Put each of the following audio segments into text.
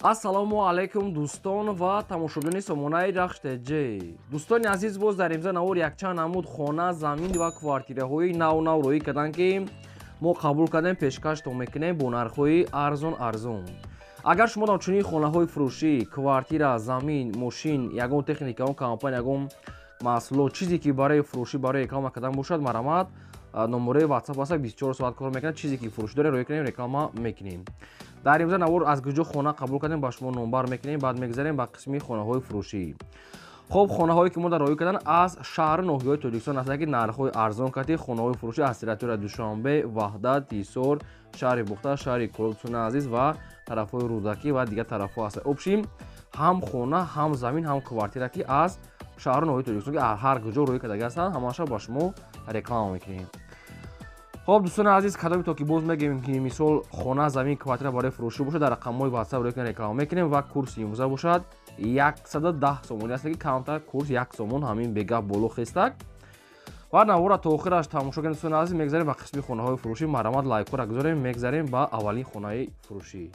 Ассалому алайкум, дӯстон ва тамошобинони сомонаи Рахш ТЖ. Дӯстони азиз, боз дар имза навор якчанд намуд хона, замин ва квартираҳои нав нав рӯӣ карданд, ки мо қабул кардем, пешкаштон мекунем бо нархҳои арзон арзон. Агар шумо дар чунин хонаҳои фурӯшӣ, квартира, замин, мошин, ягон техника, ягон компания, ягон маҳсулот, чизе ки барои фурӯшӣ, барои реклама кардан бошад, марҳамат, номерои WhatsApp аст, 24 соат кор мекунад. Чизе ки фурӯшӣ дорем, рӯй кунем, реклама мекунем. Дар имза навор аз куҷо хона қабул кардем, ба шумо номбар мекунем, баъд мегзарем ба қисми хонаҳои фурӯшӣ. Хоб, хонаҳое ки мо дар роҳӣ кардан аз шаҳру ноҳияҳои Тоҷикистон ҳастанд, ки нархҳои арзон кардӣ хонаҳои фурӯшӣ аз территорияи Душанбе, Ваҳдат, Ҳисор, шаҳри Бухта, шаҳри Кӯлоб, дӯстони азиз, ва тарафҳои Рӯдакӣ ва дигар тарафҳо ҳастанд. Общем, ҳам хона, ҳам замин, ҳам квартира, ки аз шаҳру ноҳияи Тоҷикистон, ки ҳар куҷо рӯй кардаги ҳастанд, ҳамаша ба шумо реклама мекунем. Хоб, дӯстони азиз, кадоме то ки боз мегӯем, ки мисол хона, замин, квартира барои фурӯшӣ бошад, дар рақамҳои WhatsApp рӯй реклама мекунем. Ва курси имрӯза бошад 110 сомонӣ аст, ки камтар курс 1 сомон ҳамин бегап боло хестак. Ва навора то охираш тамошо кунед, дӯстони азиз. Мегзарем ба қисми хонаҳои фурӯшӣ. Марҳамат, лайкҳоро гузорем. Мегзарем ба аввалин хонаи фурӯшӣ.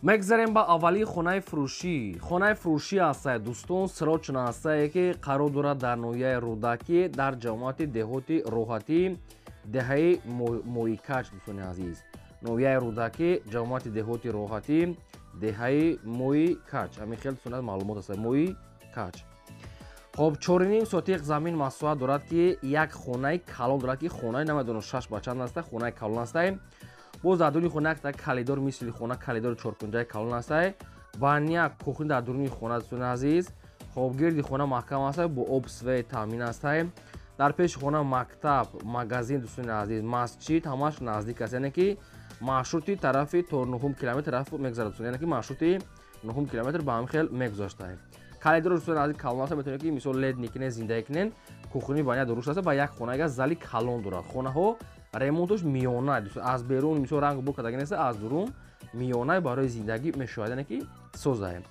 Мегзарем ба аввалин хонаи фурӯшӣ. Хонаи фурӯшӣ ҳастае, дӯстон, срочно ҳастае, ки қарор дорад дар ноҳияи Рӯдакӣ, дар ҷамоати деҳоти Роҳатӣ, деҳаи Моикач. Дӯстони азиз, ноҳияи Рӯдакӣ, ҷамоати деҳоти Роҳатӣ, деҳаи Моикач, ҳамин хел, дӯстони азиз, маълумот аст, Моикач. Хоб, 4,5 сотиқ замин масоҳат дорад, ки як хонаи калон дорад, ки хонаи намедонам шаш ба чанд аста, хонаи калон астае. Боз дар дуруни хона якта калидор, мисли хона калидори чоркунҷаи калон астае, баня, кухня дар дуруни хона, дӯстони азиз. Хоб, гирди хона маҳкам астае, бо об, свет таъмин астае. Дар пеши хона мактаб, магазин, дӯстони азиз, масҷид, ҳамаш наздик аст, яъне ки маршрути тарафи то нуҳум километр тараф мегузарад, яъне ки маршрути нуҳум километр ба ҳамин хел мегузаштае. Калидор, дӯстони азиз, калон аст, метавонед ки мисол летний кунед, зиндагӣ кунед. Кухни, баня дуруст аст ва як хонага зали калон дорад. Хонаҳо ремонтош миёна, аз берун мисол ранг бо кардаги нест, аз дурун миёна барои зиндагӣ мешавад, яъне ки созае.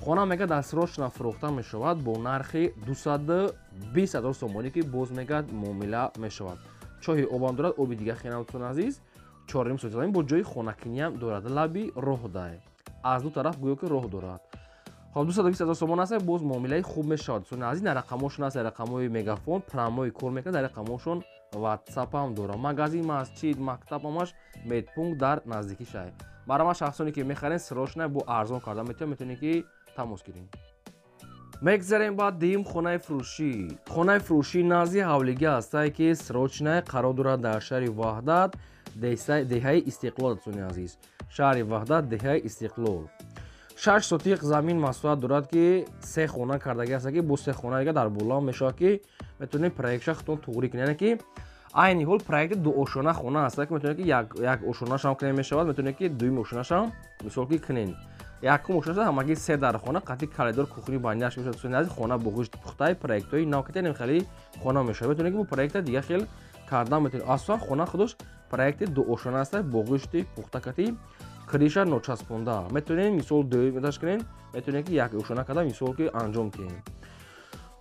Хона мегӯяд дастсрочно фурӯхта мешавад бо нархи 220 ҳазор сомонӣ, ки боз мегӯяд муомила мешавад. Чоҳи обам дорад, оби дига хелам, дӯстони азиз. 4,5 сотиқ замин бо ҷои хонакиниам дорад, лаби роҳ дае, аз ду тараф гӯё ки роҳ дорад. Хоб, 220 ҳазор сомон аст, боз муомилаи хуб мешавад, дӯстони азиз. Дар рақамҳошон аст, рақамҳои Мегафон прямой кор мекунад, дар рақамҳошон WhatsApp ҳам дорад. Магазин, масҷид, мактаб, ҳамаш, медпункт дар наздикӣ шаҳр. Барои шахсоне ки мехарен, срочно бо арзон карда метавонед, метавонед ки тамос гирем. Мегзарем ба дуюм хонаи фурӯшӣ. Хонаи фурӯшӣ назди ҳавлигӣ ҳастае, ки срочно қарор дорад дар шаҳри Ваҳдат, деҳаи Истиқлол. Дӯстони азиз, шаҳри Ваҳдат, деҳаи Истиқлол, 6 сотиқ замин масоҳат дорад, ки се хона кардагӣ аст, ки бо се хона дига дар боло мешавад, ки метавонед проектша худтон туғрӣ кунед, яъне ки айни ҳол проекти дуошона хона аст, ки метавонед ки як ошонашам кунед мешавад, метавонед ки дуюм ошонашам мисол ки кунед. Якум ошона ҳамагӣ се дар хона қатъи калидор, кухни, баняш мешавад. Дӯстони азиз, хона бо ғишт пухтаи, проектҳои нав катенем, хеле хона мешавад, метавонед ки бо проекта дига хел кардан метавонед. Асосан хона худаш проекти дуошона аст, бо ғишти пухта кати крыша ночаспонда. Метавонед мисол дуюм этаж кунед, метавонед ки як ошона карда мисол ки анҷом диҳед.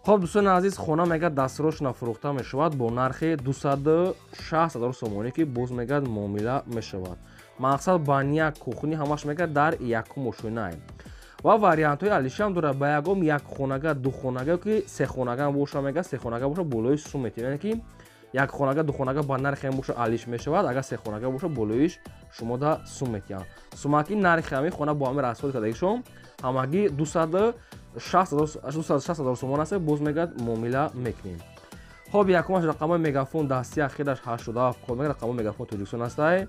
Хоб, дӯстони азиз, хона мегӯяд дастсрочно фурӯхта мешавад бо нархи 260 ҳазор сомонӣ, ки боз мегӯяд муомила мешавад. Мақсад, баня, кухни, ҳамаш мегӯяд дар якум ошонае. Ва вариантҳои алишиам дорад, ба ягом як хонага, ду хонага ки се хонага боша, мегӯяд се хонага боша, болои сум метиҳем, яъне ки як хонага, ду хонага ба нархе боша, алиш мешавад, агар се хонага боша, болоиш шумо да сум метиҳанд. Сумаки нархи ҳамин хона бо ҳамин расход кардагишон ҳамагӣ 260 ҳазор сомон аст, боз мегӯяд муомила мекунем. Хоб, якумаш рақамҳои Мегафон дастӣ, ахираш 87 кор мекунад, рақамҳои Мегафон Тоҷикистон астае.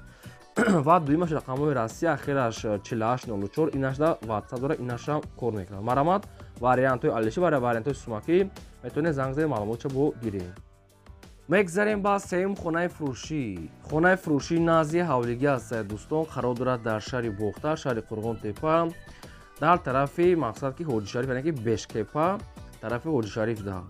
Ва дуюмаш рақамҳои Россия, ахираш 4804, инашда WhatsApp дорад, инашам кор мекунад. Марҳамат, вариантҳои алишӣ ва вариантҳои сумакӣ метавонед занг занед, маълумотша бо гиред. Мегзарем ба сеюм хонаи фурӯшӣ. Хонаи фурӯшӣ назди ҳавлигӣ аст, дӯстон, қарор дорад дар шаҳри Бохтар, шаҳри Қурғонтепа, дар тарафи мақсад ки Ҳоҷишариф, яъне ки Бешкепа, тарафи Ҳоҷишариф да.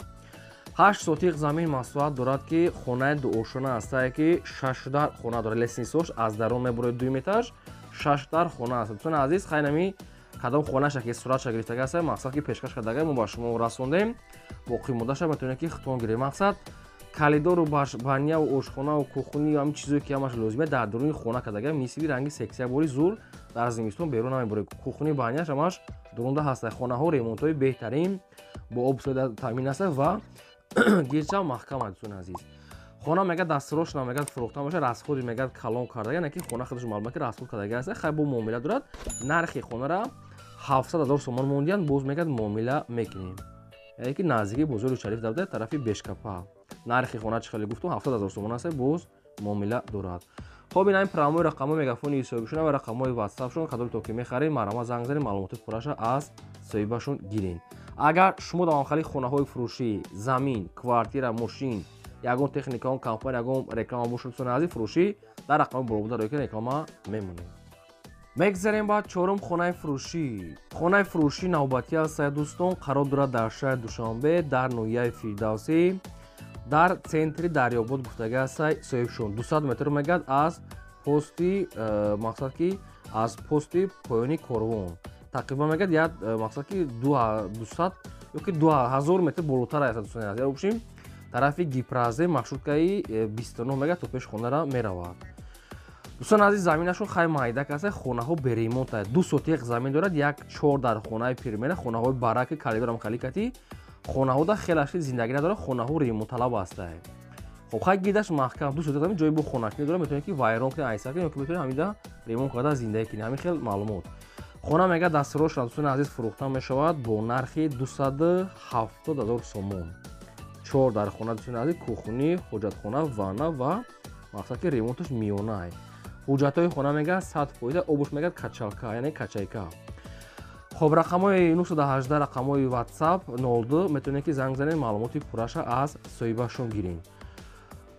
8 сотиқ замин масоҳат дорад, ки хонаи дуошона астае, ки шаш дар хона дорад. Лестницаош аз дарон мебурояд, дуюм этаж, шаш дар хона аст. Дӯстони азиз, хайнами кадом хонаша ки суратша гирифтага аст, мақсад ки пешкаш кардага, мо ба шумо расондем, боқӣ мондаша метавонед ки худтон гиред. Мақсад, калидору баняву ошхонаву кухнию ҳамин чизое ки ҳамаш лозима дар дуруни хона кардага, мисли ранги сексия бори зур. Дар зимистон берун намебуред. Кухни баняш ҳамаш дурунда ҳаст. Хонаҳо ремонтҳои беҳтарин бо об таъмин аст ва гирча маҳкам аст, дӯстони азиз. Хона мегӯяд дастрош намегӯяд фурӯхта мешавад, расходи мегӯяд калон кардага, яъне ки хона худаш маълум ки расход кардага аст. Хай бо муомила дорад. Нархи хонара 700 000 сомон мондиянд, боз мегӯяд муомила мекунем. Яъне ки наздики бозори Шариф давда тарафи Бешкапа. Нархи хона чӣ хеле гуфтум 700 000 сомон аст, боз муомила дорад. Хоб ин ҳамин прямой рақамҳои мегафони соҳибшон ва рақамҳои ватсапшон, кадоме то ки мехаред, марҳамат занг занед, маълумоти пурраша аз соҳибашон гиред. Агар шумо дар махали хонаҳои фурӯшӣ, замин, квартира, мошин, ягон техника, он компания, ягон реклама бошад, дӯстони азиз, фурӯшӣ дар рақами болобуда рои ки реклама мемонед. Мегзарем ба чорум хонаи фурӯшӣ. Хонаи фурӯшӣ навбатӣ аст, дӯстон, қарор дорад дар шаҳри Душанбе, дар ноҳияи Фирдавсӣ, дар центри Дарёбод гуфтага аст соҳибшон. 200 метр мегӯяд аз пости, мақсад ки аз пости поёни корвон. Тақрибан мегӯяд як мақсад ки 200 ёки 2000 метр болотар аст, дӯстони азиз. Бошем тарафи Гипразе маршруткаи 29 мегӯяд то пеш хонара меравад. Дӯстони азиз, заминашон хай майдак аст, хонаҳо беремонт аст. 2 сотиқ замин дорад, як 4 дар хонаи пирмена, хонаҳои бараки калидорам халикати. Хонаҳо да хеле ашли зиндагӣ надорад, хонаҳо ремонтталаб ҳастанд. Хоб хай гидаш маҳкам, 2 сотиқ замин ҷои бо хонакунӣ дорад, метавонед ки вайрон кунед, айсар кунед, ё ки метавонед ҳамида ремонт карда зиндагӣ кунед. Ҳамин хел маълумот. Хона мегӯяд дастрош, дӯстони азиз, фурӯхта мешавад бо нархи 270 000 сомон. 4 дар хона, дӯстони азиз, кухни, ҳоҷатхона, ванна ва мақсад ки ремонташ миёна аст. Ҳуҷҷатҳои хона мегӯяд 100%, обуш мегӯяд качалка, яъне качайка. Хоб рақамҳои 918 рақамҳои WhatsApp 02 метавонед ки занг занед, маълумоти пурраша аз соҳибашон гиред.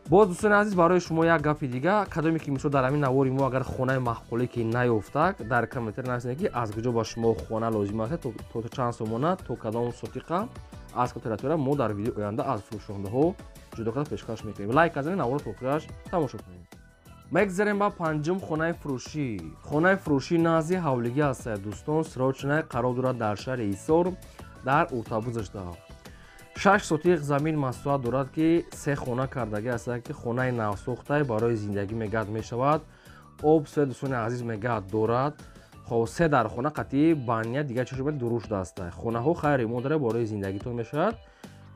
Боз дӯстони азиз, барои шумо як гапи дига, кадоме ки мисол дар ҳамин навори мо агар хонаи маъқуле ки наёфтак, дар комментар нависед ки аз куҷо ба шумо хона лозим аст, то чанд сомона, то кадом сотиқа, аз кадом мо дар видеои оянда аз фурӯшондаҳо ҷудо карда пешкаш мекунем. Лайк занед, наворро то охираш тамошо кунед. Мегзарем ба панҷум хонаи фурӯшӣ. Хонаи фурӯшӣ назди ҳавлигӣ аст, дӯстон, срочная қарор дорад дар шаҳри Ҳисор, дар Уртабузашда. 6 сотиқ замин масоҳат дорад ки 3 хона кардагӣ аст, ки хонаи навсохтаи барои зиндагӣ мегӯяд мешавад. Об се, дӯстони азиз, мегӯяд дорад. Хоб 3 дар хона қатъи баня дигар чашма дуруш даст. Хонаҳо хайр ремонт дорад, барои зиндагитон мешавад.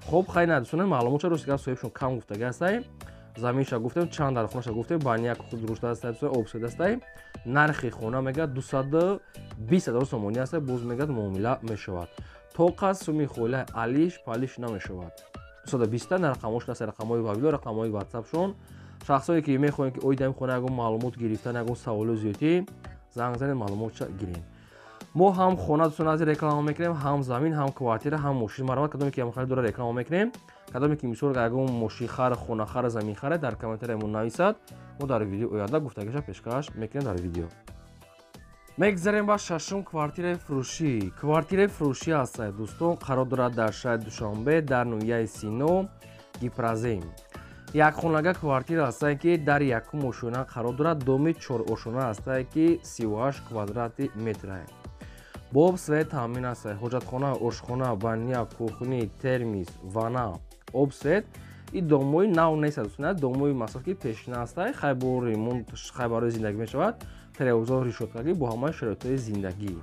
Хоб хайр на, дӯстони, маълумотша рост гап соҳибшон кам гуфтагӣ аст. Заминша гуфтем, чанд дар хонаша гуфтем, баня худ дуруш даст, об се даст. Нархи хона мегӯяд 220 000 сомонӣ аст, боз мегӯяд муомила мешавад. То қас суми хола алиш палиш намешавад. 220 на рақамҳош наст, рақамҳои вабило, рақамҳои ватсапшон. Шахсое ки мехоҳанд ки оид ҳамин хона ягон маълумот гирифтан, ягон саволу зиёдӣ, занг занед, маълумотша гиред. Мо ҳам хона, дӯстони азиз, реклама мекунем, ҳам замин, ҳам квартира, ҳам мошин. Марҳамат, кадоме ки ҳам харид дора реклама мекунем. Кадоме ки мисол ягон мошинхар, хонахар, заминхар дар комментария мо нависад, мо дар видео оянда гуфтагиша пешкаш мекунем дар видео. Мегзарем ба шашум квартираи фурӯшӣ. Квартираи фурӯшӣ аст, дӯстон, қарор дорад дар шаҳри Душанбе, дар ноҳияи Сино, Гипразем. Як хонага квартира аст, ки дар якум ошёна қарор дорад, доми 4 ошёна аст, ки 38 квадрати метр аст. Бо об свет таъмин аст, ҳоҷатхона, ошхона, баня, кухни, термис, ванна, об свет. Ин домои нав нест, дӯстон, домои мақсад ки пешина аст, хай бо ремонт, хай барои зиндагӣ мешавад, телевизор решоткагӣ бо ҳамаи шароитҳои зиндагӣ.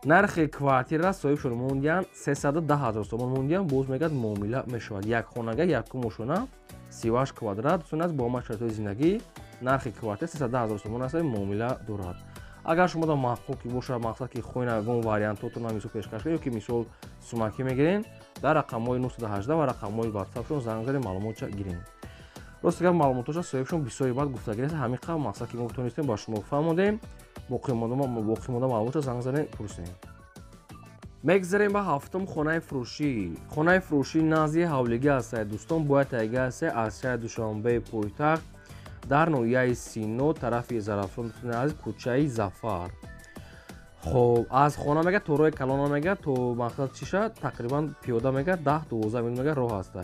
Нархи квартира соҳибшон мондиянд 310 000 сомон мондиянд, боз мегӯяд муомила мешавад. Як хонага, якум ошёна, 38 квадрат, дӯстон аст, бо ҳамаи шароитҳои зиндагӣ. Нархи квартира 310 000 сомон аст, муомила дорад. Агар шумо да маъқул ки бошад, мақсад ки хоҳед ягон вариантотон мисол пешкаш кунед ё ки мисол сумакӣ мегиред, дар рақамҳои 918 ва рақамҳои ватсапшон занг занед, маълумотша гиред. Рост гап, маълумотоша соҳибшон бисёри баъд гуфтагӣ нест, ҳамин қадр мақсад ки мо тонистем ба шумо фаҳмодем. Боқимонда маълумотша занг занед, пурсем. Мегзарем ба ҳафтум хонаи фурӯшӣ. Хонаи фурӯшӣ назди ҳавлигӣ аст, дӯстон, бояд тайга аст аз шаҳри Душанбе пойтахт, дар ноҳияи Сино, тарафи Зарафшон, аз кӯчаи Зафар. Хоб аз хона мегӯяд то роҳи калона мегӯяд то мақсад чиша тақрибан пиёда мегӯяд 10-12 минут мегӯяд роҳ аст.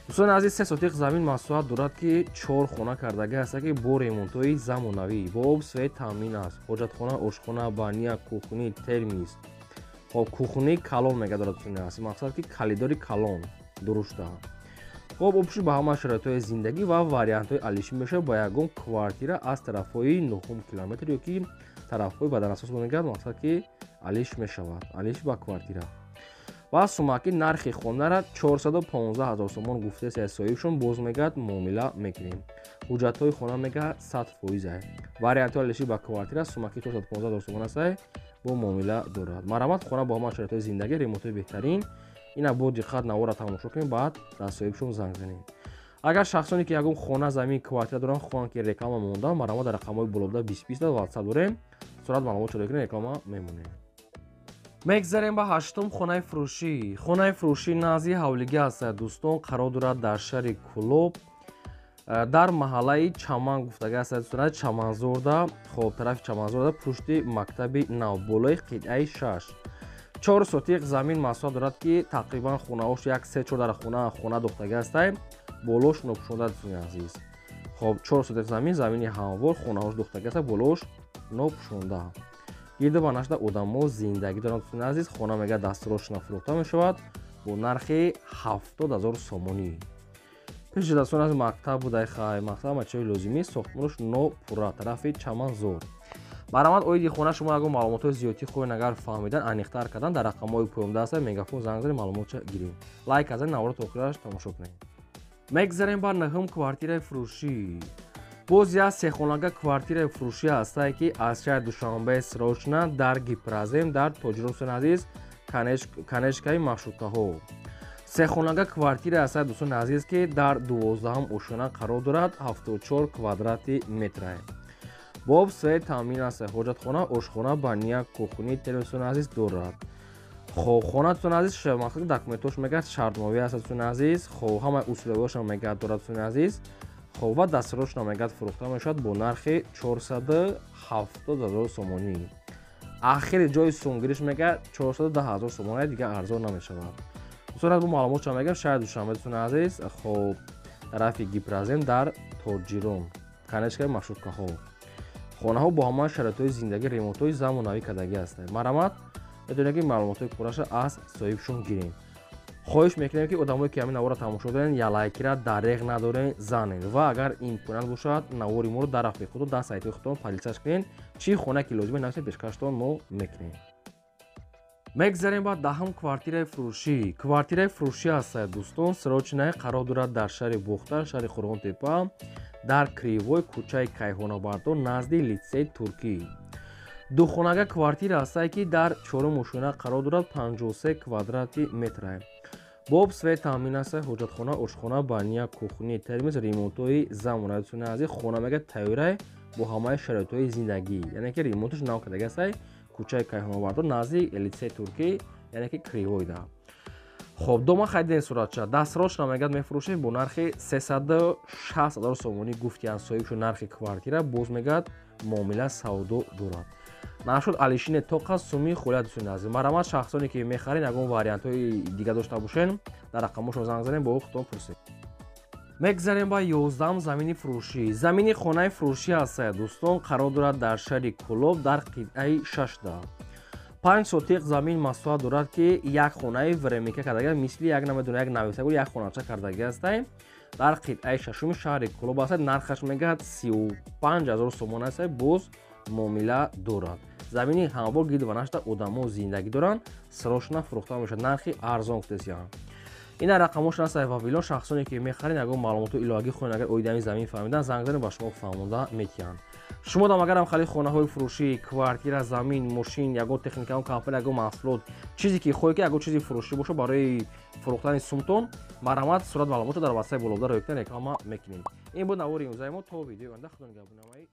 Дӯстони азиз, 3 сотиқ замин масоҳат дорад ки 4 хона кардагӣ аст, ки бо ремонтҳои замонавӣ, бо об свет таъмин аст, ҳоҷатхона, ошхона, баня, кухни, термис. Хоб кухни калон мегӯяд дорад, дӯстони азиз, мақсад ки калидори калон дурушта. Хоб обши ба ҳама шароитҳои зиндагӣ ва вариантҳои алишӣ мешавад ба ягон квартира аз тарафҳои 9 километр ё ки Тарафҳои баданасос мегӯяд, мақсад ки алиш мешавад, алиш ба квартира. Ва сумаки нархи хонара 415 000 сомон гуфтест соҳибшон, боз мегӯяд муомила мекунем. Ҳуҷҷатҳои хона мегӯяд 100%. Вариантҳои алиши ба квартира сумаки 415 000 сомон аст, бо муомила дорад. Марҳамат, хона бо ҳама шароитҳои зиндагӣ, ремонтҳои беҳтарин. Ина бо диққат навора тамошо кунем, баъд дар соҳибшон занг занем. Агар шахсоне ки ягон хона, замин, квартира доранд, хоҳанд ки реклама монда, марҳамат, дар рақамҳои болобуда 20 20 WhatsApp дорем, сурат маълумот шуда кунем, реклама мемонем. Мегзарем ба ҳаштум хонаи фурӯшӣ. Хонаи фурӯшӣ назди ҳавлигӣ аст, дӯстон, қарор дорад дар шаҳри Кӯлоб, дар маҳаллаи Чаман гуфтага аст, дӯстон, Чаманзорда. Хоб, тарафи Чаманзорда, пушти мактаби нав, болои қитъаи 6. 4 сотиқ замин масоҳат дорад, ки тақрибан хонаҳош як се чор дар хона дохтага ҳастай, болош нопӯшонда, дӯстони азиз. Хоб, 4 сотиқ замин, замини ҳамвор, хонаҳош дохтага аста, болош нопӯшонда. Гирду ба нашда одамо зиндагӣ доранд, дӯстони азиз. Хона мегӯяд дастрочно фурӯхта мешавад бо нархи 70 000 сомонӣ. Пеши дастон аз мактаб будай, хай, мактаб мачои лозимӣ, сохтмонаш нопурра, тарафи Чаманзор. Марҳамат, оиди хона шумо ягон маълумотҳои зиёдтӣ хоҳед агар фаҳмидан, аниқтар кардан, дар рақамҳои поёнда аста Мегафон занг занед, маълумотша гирем. Лайк азан, навора то охираш тамошо кунед. Мегзарем ба наҳум квартираи фурӯшӣ. Боз як сехонага квартираи фурӯшӣ ҳастае, ки аз шаҳри Душанбе срочно дар Гипрозем, дар Тоҷиросон азиз, конечкаи маршруткаҳо. Сехонага квартира ҳастае, дӯстони азиз, ки дар 12-ҳам ошёна қарор дорад, 74 квадрати метрае. Бо об, свет таъмин аст, ҳоҷатхона, ошхона, баня, кухни, телевизион азиз дорад. Хоб, хона, дӯстони азиз, мақсади документош мегӯяд шартмовӣ аст, дӯстони азиз. Хоб, ҳамаи условияшам мегӯяд дорад, дӯстони азиз. Хоб, ва дастрочно мегӯяд фурӯхта мешавад бо нархи 470 000 сомонӣ. Ахири ҷои сумгириш мегӯяд 410 000 сомонӣ, дигар арзон намешавад. Дӯстон, бо маълумотшам мегӯям, шаҳри Душанбе, дӯстони азиз, хоб, тарафи Гипрозем, дар Тоҷирон, конечкаи маршруткаҳо. Хонаҳо бо ҳамаи шароитҳои зиндагӣ, ремонтҳои замонавӣ кардагӣ ҳастанд. Марҳамат, метавонед ки маълумотҳои пурраша аз соҳибшон гирем. Хоҳиш мекунем, ки одамое ки ҳамин навора тамошо дорен, я лайкира дареғ надорен, занен, ва агар имконият бошад, навори моро дар рафиқи худо, дар сайтҳои худтон поделиться кунед. Чӣ хона ки лозиме, нависед, пешкаштон мо мекунем. Мегзарем ба даҳум квартираи фурӯшӣ. Квартираи фурӯшӣ ҳастад, дӯстон, срочная, қарор дорад дар шаҳри Бохтар, шаҳри Қурғонтепа, дар Кривой, кӯчаи Кайҳонабардор, назди литсеи туркӣ. Духонага квартира ҳастае, ки дар чорум ошёна қарор дорад, 53 квадрати метрае. Бо об, свет таъмин аст, ҳоҷатхона, ошхона, баня, кухни, термос, ремонтҳои замонавӣ, дӯстони азиз. Хона мегӯяд тайёрае бо ҳамаи шароитҳои зиндагӣ, яъне ки ремонташ нав кардагӣ ҳастае, кӯчаи Кайҳонабардор, назди литсеи туркӣ, яъне ки Кривойда. Хоб, дома харидани суратча дастрочно мегӯяд мефурӯшем бо нархи 360 000 сомонӣ, гуфтиянд соҳибшо нархи квартира, боз мегӯяд муомила савдо дорад. Нашуд алишине тоқа суми холия, дӯстони азиз. Марҳамат, шахсоне ки мехарен, ягон вариантҳои дига дошта бошен, дар рақамҳошон занг занем, бо худтон пурсем. Мегзарем ба 11-ам замини фурӯшӣ. Замини хонаи фурӯшӣ ҳастад, дӯстон, қарор дорад дар шаҳри Кӯлоб, дар қитъаи шашда. 5 сотиқ замин масоҳат дорад, ки як хонаи временка кардага, мисли як намедона як нависагу як хонача кардагӣ ҳастай, дар қитъаи шашуми шаҳри Кӯлоб аст. Нархаш мегӯяд 35 000 сомон аст, боз муомила дорад. Замини ҳамвор, гирду ба нашта одамо зиндагӣ доранд, срочно фурӯхта мешавад, нархи арзон гуфтесиянд. Ина рақамҳошон аст Вавилон. Шахсоне ки мехарен, ягон маълумоту иловагӣ хоҳед агар оиди ҳамин замин фаҳмидан, занг занед, ба шумо фаҳмонда метиҳанд. Шумо дам агарам хали хонаҳои фурӯшӣ, квартира, замин, мошин, ягон техника, ягон компания, ягон маҳсулот, чизе ки хоҳед, ки ягон чизи фурӯшӣ бошад барои фурӯхтани сумтон, марҳамат, сурат маълумотро дар васаи болобда рои кунед, реклама мекунем. Ин буд навори имрӯзаи мо. То видеои оянда, худо нигаҳбонамои.